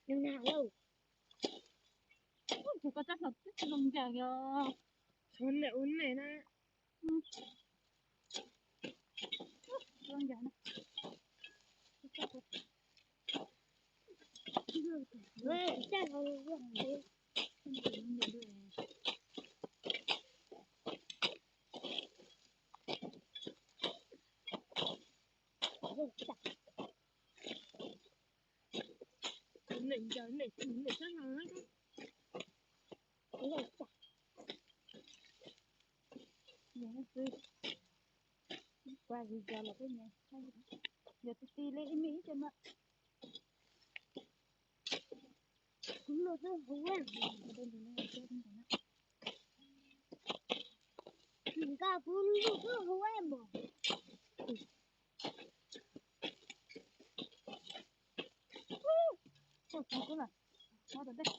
Nws nag lauj. Ub, ces koj rab hlau twb tsis zoo ncaws os. Tshuav niam ua niam na. Zoo ncaws na. Kuv niam ncaws niam, niam sab no na. Kuv vis cov los peb nyav, yog ti ti li ib me ib ce mas. Kuv luaj twb huv, nka kuv luaj twb huv mas. Ua tsaug kub lawm, muab tau dej.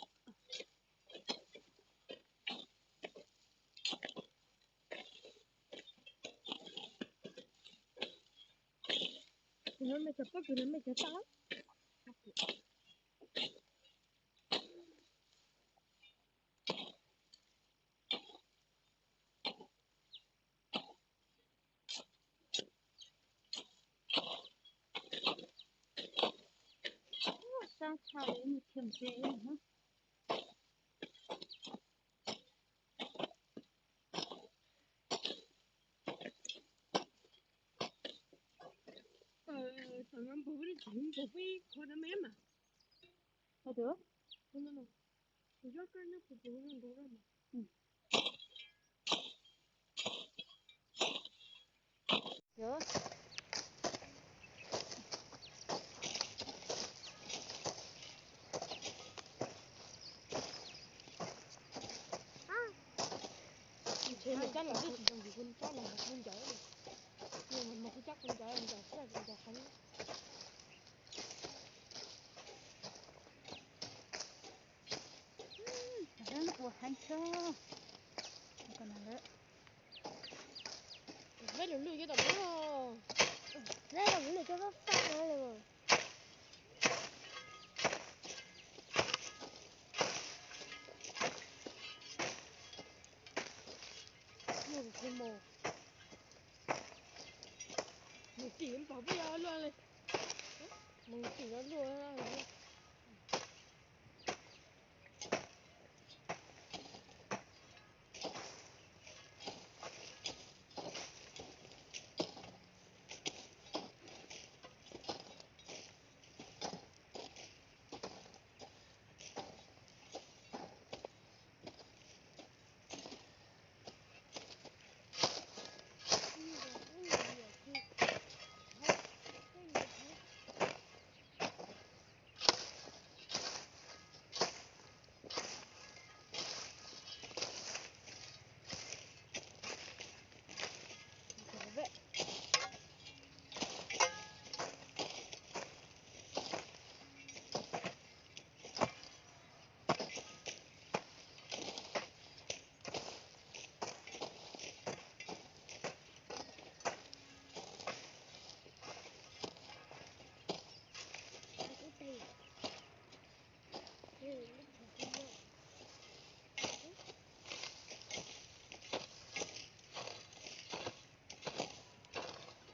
Kuv no me cov pob kws no me cov toj. Sab tshaj li ib nus thiaj ntse na. Tawm no npog peb tsev npog peb qhov dab me mas. Hais tias, kuv yob koj nyob puag pem npog mas. Ntshe nws cab los twb tsis zoo vim kuv cab los mas kuv ncaws, mas kuv cab kuv ncaws ncaws thiab ncaws heev. Ua heev xwb. Lub lub cov tom lub, lub lub cov faj faj no li. Mus mus, mus tim npog peb yog luaj li, mus tim no luaj.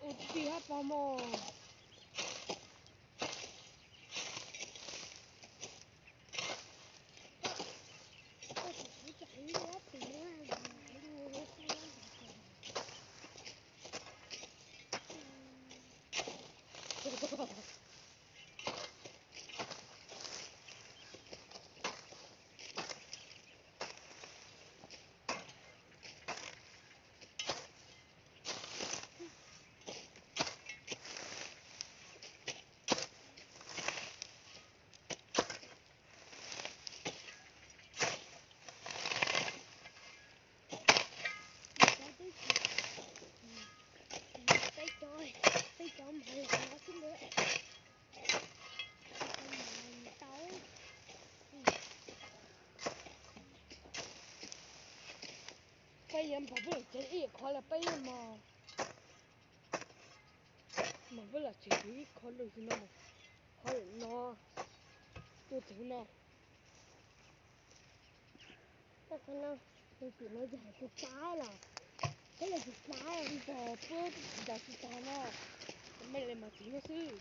Ua tib hab pog mog. Peb yuav npog peb los tsev ib qho los peb yuav mog. Mas peb los tsev ib qho lawm no, qhov lawm no, tuaj tsev no. Tus no yog tus tsab los, peb yog tus tsab npog peb tsis tau tsis tag no, mej li mas tsev no xwb.